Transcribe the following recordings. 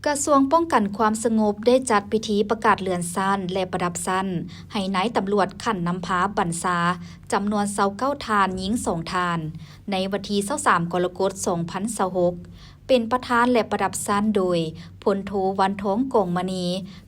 ກະຊວງປ້ອງກັນຄວາມສະຫງົບໄດ້ຈັດພິທີປະກາດເລື່ອນຊັ້ນ ແລະ ປະດັບຊັ້ນໃຫ້ນາຍຕຳຫຼວດຂັ້ນນຳພາບັນຊາ ຈຳນວນຊາວເກົ້າທ່ານ, ຍິງສອງທ່ານ ໃນວັນທີຊາວສາມ ກໍລະກົດ ສອງພັນຊາວຫົກ ເປັນປະທານ ແລະ ປະດັບຊັ້ນໂດຍ ພົນໂທ ວັນທອງ ກອງມະນີ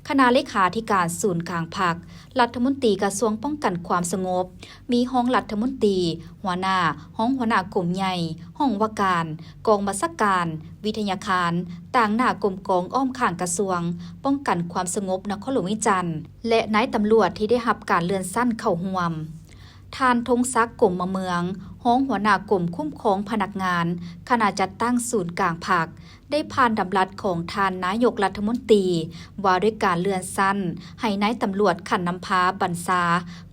ຄະນະເລຂາທິການສູນກາງພັກ, ລັດຖະມົນຕີກະຊວງປ້ອງກັນຄວາມສະຫງົບ, ມີຮອງລັດຖະມົນຕີ, ຫົວໜ້າ, ຮອງຫົວໜ້າກົມໃຫຍ່, ຫ້ອງວ່າການ, ກອງບັນຊາການ, ວິທະຍາຄານ, ຕາງໜ້າກົມກອງອ້ອມຂ້າງກະຊວງປ້ອງກັນຄວາມສະຫງົບນະຄອນຫຼວງວຽງຈັນ ແລະ ນາຍຕຳຫຼວດທີ່ໄດ້ຮັບການເລື່ອນຊັ້ນເຂົ້າຮ່ວມ. ທ່ານ ທົງສັກ ກົມມະເມືອງ, ຮອງຫົວໜ້າກົມຄຸ້ມຄອງພະນັກງານ ຄະນະຈັດຕັ້ງສູນກາງພັກ ໄດ້ຜ່ານດຳລັດຂອງທ່ານນາຍົກລັດຖະມົນຕີ ວ່າດ້ວຍການເລື່ອນຊັ້ນໃຫ້ນາຍຕຳຫຼວດຂັ້ນນຳພາບັນຊາ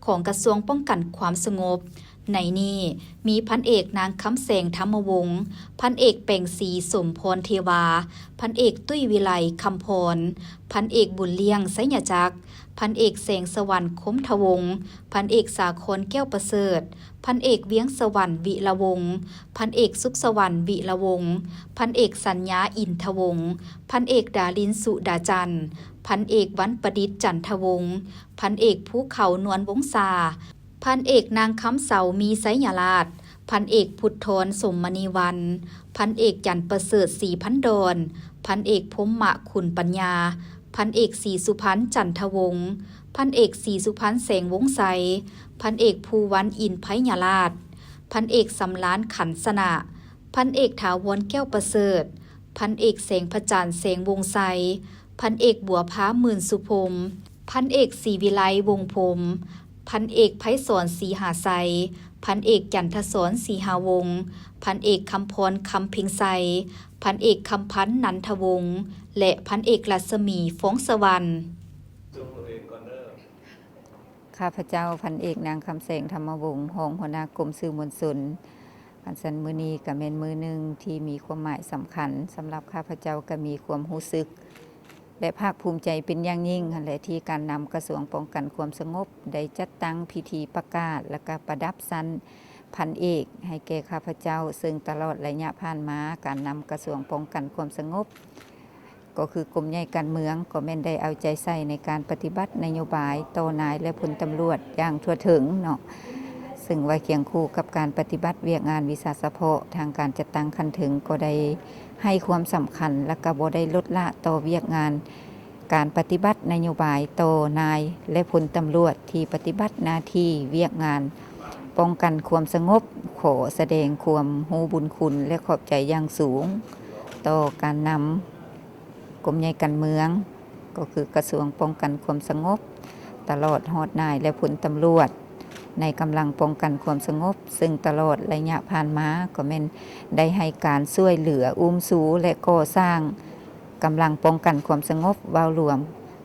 ຂອງກະຊວງປ້ອງກັນຄວາມສະຫງົບ. ໃນນີ້ມີພັນເອກ ນາງ ຄຳແສງ ທຳມະວົງ, ພັນເອກ ແປງສີ ສົມພອນເທວາ, ພັນເອກ ຕຸ້ຍວິໄລ ຄຳພອນ, ພັນເອກ ບຸນລ້ຽງ ໄຊຍະຈັກ, ພັນເອກ ແສງສະຫວັນ ຄົມທະວົງ, ພັນເອກ ສາຄອນ ແກ້ວປະເສີດ, ພັນເອກ ວຽງສະຫວັນ ວິລະວົງ, ພັນເອກ ສຸກສະຫວັນ ວິລະວົງ, ພັນເອກ ສັນຍາ ອິນທະວົງ, ພັນເອກ ດາລິນ ສຸດາຈັນ, ພັນເອກ ວັນປະດິດ ຈັນທະວົງ, ພັນເອກ ພູເຂົາ ນວນວົງສາ, ພັນເອກ ນາງ ຄຳເສົາ ມີໄຊຍະລາດ, ພັນເອກ ພຸດທອນ ສົມມະນີວັນ, ພັນເອກ ຈັນປະເສີດ ສີພັນດອນ, ພັນເອກ ພົມມະ ຂຸນປັນຍາ, ພັນເອກ ສີສຸພັນ ຈັນທະວົງ, ພັນເອກ ສີສຸພັນ ແສງວົງໄຊ, ພັນເອກ ພູວັນ ອິນໄພຍະລາດ, ພັນເອກ ສຳລານ ຂັນຊະນະ, ພັນເອກ ຖາວອນ ແກ້ວປະເສີດ, ພັນເອກ ແສງພະຈັນ ແສງວົງໄຊ, ພັນເອກ ບົວພາ ໝື່ນສຸພົມ, ພັນເອກ ສີວິໄລ ວົງພົມ, ພັນເອກ ໄພສອນ ສີຫາໄຊ, ພັນເອກ ຈັນທະສອນ ສີຫາວົງ, ພັນເອກ ຄຳພອນ ຄຳເພັງໄຊ, ພັນເອກ ຄຳພັນ ນັນທະວົງ ແລະ ພັນເອກ ລັດສະໝີ ຟອງສະຫວັນ. ຂ້າພະເຈົ້າ ພັນເອກ ນາງ ຄຳແສງ ທຳມະວົງ, ຮອງຫົວໜ້າກົມສື່ມວນຊົນ. ອັນຊັ້ນ ມື້ນີ້ກະແມ່ນມື້ໜຶ່ງທີ່ມີຄວາມໝາຍສຳຄັນ ສຳລັບຂ້າພະເຈົ້າ ກະມີຄວາມຮູ້ສຶກ ແລະ ພາກພູມໃຈເປັນຢ່າງຍິ່ງຫັ້ນແຫຼະ ທີ່ການນຳກະຊວງປ້ອງກັນຄວາມສະຫງົບ ໄດ້ຈັດຕັ້ງພິທີປະກາດ ແລະ ກະປະດັບຊັ້ນພັນເອກໃຫ້ແກ່ຂ້າພະເຈົ້າ, ເຊິ່ງຕະຫຼອດໄລຍະຜ່ານມາ ການນຳກະຊວງປ້ອງກັນຄວາມສະຫງົບ ກໍຄືກົມໃຫຍ່ການເມືອງ ກໍແມ່ນໄດ້ເອົາໃຈໃສ່ໃນການປະຕິບັດນະໂຍບາຍຕໍ່ນາຍ ແລະ ພົນຕຳຫຼວດຢ່າງທົ່ວເຖິງເນາະ, ເຊິ່ງວ່າຄຽງຄູ່ກັບການປະຕິບັດວຽກງານວິຊາສະເພາະ, ທາງການຈັດຕັ້ງຂັ້ນເທິງກໍໄດ້ໃຫ້ຄວາມສຳຄັນ ແລະ ກໍບໍ່ໄດ້ລົດລະຕໍ່ວຽກງານການປະຕິບັດນະໂຍບາຍຕໍ່ນາຍ ແລະ ພົນຕຳຫຼວດທີ່ປະຕິບັດໜ້າທີ່ວຽກງານປ້ອງກັນຄວາມສະຫງົບ. ຂໍສະແດງຄວາມຮູ້ບຸນຄຸນ ແລະ ຂອບໃຈຢ່າງສູງຕໍ່ການນຳ ກົມໃຫຍ່ການເມືອງ ກໍຄືກະຊວງປ້ອງກັນຄວາມສະຫງົບ, ຕະຫຼອດຮອດນາຍ ແລະ ພົນຕຳຫຼວດໃນກຳລັງປ້ອງກັນຄວາມສະຫງົບ, ເຊິ່ງຕະຫຼອດໄລຍະຜ່ານມາກໍແມ່ນໄດ້ໃຫ້ການຊ່ວຍເຫຼືອອຸ້ມຊູ ແລະ ກໍ່ສ້າງກຳລັງປ້ອງກັນຄວາມສະຫງົບ. ເວົ້າລວມ,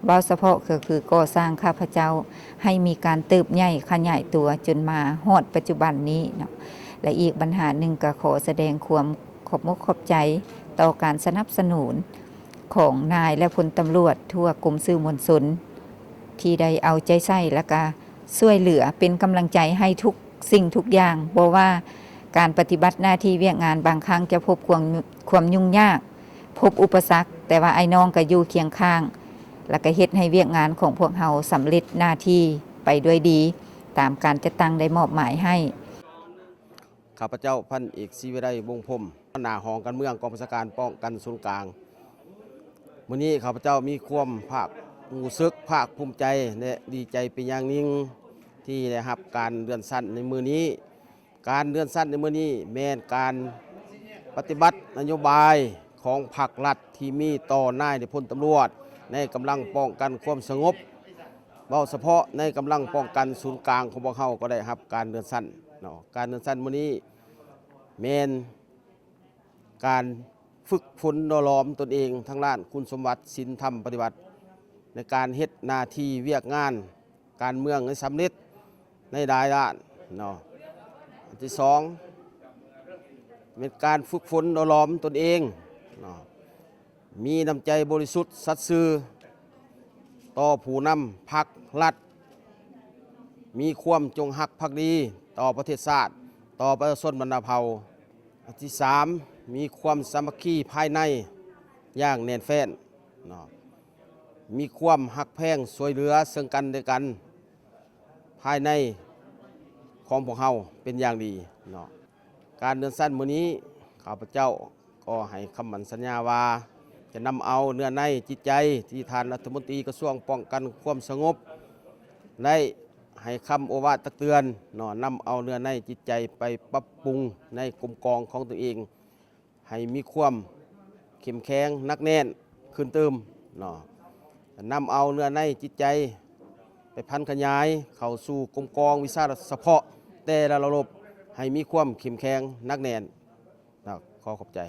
ເວົ້າສະເພາະກໍຄືກໍ່ສ້າງຂ້າພະເຈົ້າໃຫ້ມີການເຕີບໃຫຍ່ຂະຫຍາຍຕົວຈົນມາຮອດປັດຈຸບັນນີ້ເນາະ. ແລະ ອີກບັນຫາໜຶ່ງກໍຂໍສະແດງຄວາມຂອບອົກຂອບໃຈຕໍ່ການສະໜັບສະໜູນ ຂອງນາຍ ແລະ ພົນຕຳຫຼວດທົ່ວກົມສື່ມວນຊົນ ທີ່ໄດ້ເອົາໃຈໃສ່ ແລະ ກະຊ່ວຍເຫຼືອເປັນກຳລັງໃຈໃຫ້ທຸກສິ່ງທຸກຢ່າງ, ບໍ່ວ່າການປະຕິບັດໜ້າທີ່ວຽກງານບາງຄັ້ງຈະພົບຄວາມ ຄວາມຫຍຸ້ງຍາກ, ພົບອຸປະສັກ, ແຕ່ວ່າອ້າຍນ້ອງກະຢູ່ຄຽງຂ້າງ ແລະ ກະເຮັດໃຫ້ວຽກງານຂອງພວກເຮົາສຳເລັດໜ້າທີ່ໄປດ້ວຍດີ ຕາມການຈັດຕັ້ງໄດ້ມອບໝາຍໃຫ້. ຂ້າພະເຈົ້າ ພັນເອກ ສີວິໄລ ວົງພົມ, ຫົວໜ້າຫ້ອງການເມືອງ ກອງບັນຊາການປ້ອງກັນສູນກາງ. ມື້ນີ້ຂ້າພະເຈົ້າມີຄວາມພາກ ຮູ້ສຶກພາກພູມໃຈ ແລະ ດີໃຈເປັນຢ່າງຍິ່ງ ທີ່ໄດ້ຮັບການເລື່ອນຊັ້ນໃນມື້ນີ້. ການເລື່ອນຊັ້ນໃນມື້ນີ້ແມ່ນການປະຕິບັດນະໂຍບາຍຂອງພັກລັດທີ່ມີຕໍ່ນາຍ ແລະ ພົນຕຳຫຼວດໃນກຳລັງປ້ອງກັນຄວາມສະຫງົບ. ເວົ້າສະເພາະໃນກຳລັງປ້ອງກັນສູນກາງຂອງພວກເຮົາກໍໄດ້ຮັບການເລື່ອນຊັ້ນເນາະ. ການເລື່ອນຊັ້ນມື້ນີ້ແມ່ນການຝຶກຝົນຫຼໍ່ຫຼອມຕົນເອງທາງດ້ານຄຸນສົມບັດ, ສິນທຳ, ປະຕິບັດ ໃນການເຮັດໜ້າທີ່ວຽກງານການເມືອງໃຫ້ສຳເລັດໃນຫຼາຍດ້ານເນາະ. ອັນທີສອງ ແມ່ນການຝຶກຝົນຫຼໍ່ຫຼອມຕົນເອງເນາະ. ມີນ້ຳໃຈບໍລິສຸດສັດຊື່ຕໍ່ຜູ້ນຳພັກລັດ, ມີຄວາມຈົງຮັກພັກດີຕໍ່ປະເທດຊາດ, ຕໍ່ປະຊາຊົນບັນດາເຜົ່າ. ອັນທີສາມ ມີຄວາມສາມັກຄີພາຍໃນຢ່າງແໜ້ນແຟ້ນ. ເນາະ ມີຄວາມຮັກແພງຊ່ວຍເຫຼືອເຊິ່ງກັນແລະກັນ ພາຍໃນຂອງພວກເຮົາເປັນຢ່າງດີເນາະ. ການເດີນຊັ້ນມື້ນີ້ ຂ້າພະເຈົ້າກໍໃຫ້ຄຳໝັ້ນສັນຍາວ່າ ຈະນຳເອົາເນື້ອໃນຈິດໃຈທີ່ທ່ານລັດຖະມົນຕີກະຊວງປ້ອງກັນຄວາມສະຫງົບ ໄດ້ໃຫ້ຄຳໂອວາດຕັກເຕືອນເນາະ, ນຳເອົາເນື້ອໃນຈິດໃຈໄປປັບປຸງໃນກົມກອງຂອງຕົນເອງ ໃຫ້ມີຄວາມເຂັ້ມແຂງໜັກແໜ້ນຂຶ້ນຕື່ມເນາະ, ນຳເອົາເນື້ອໃນຈິດໃຈໄປຜັນຂະຫຍາຍເຂົ້າສູ່ກົມກອງວິຊາສະເພາະແຕ່ລະລະບົບ ໃຫ້ມີຄວາມເຂັ້ມແຂງໜັກແໜ້ນເນາະ. ຂໍຂອບໃຈ.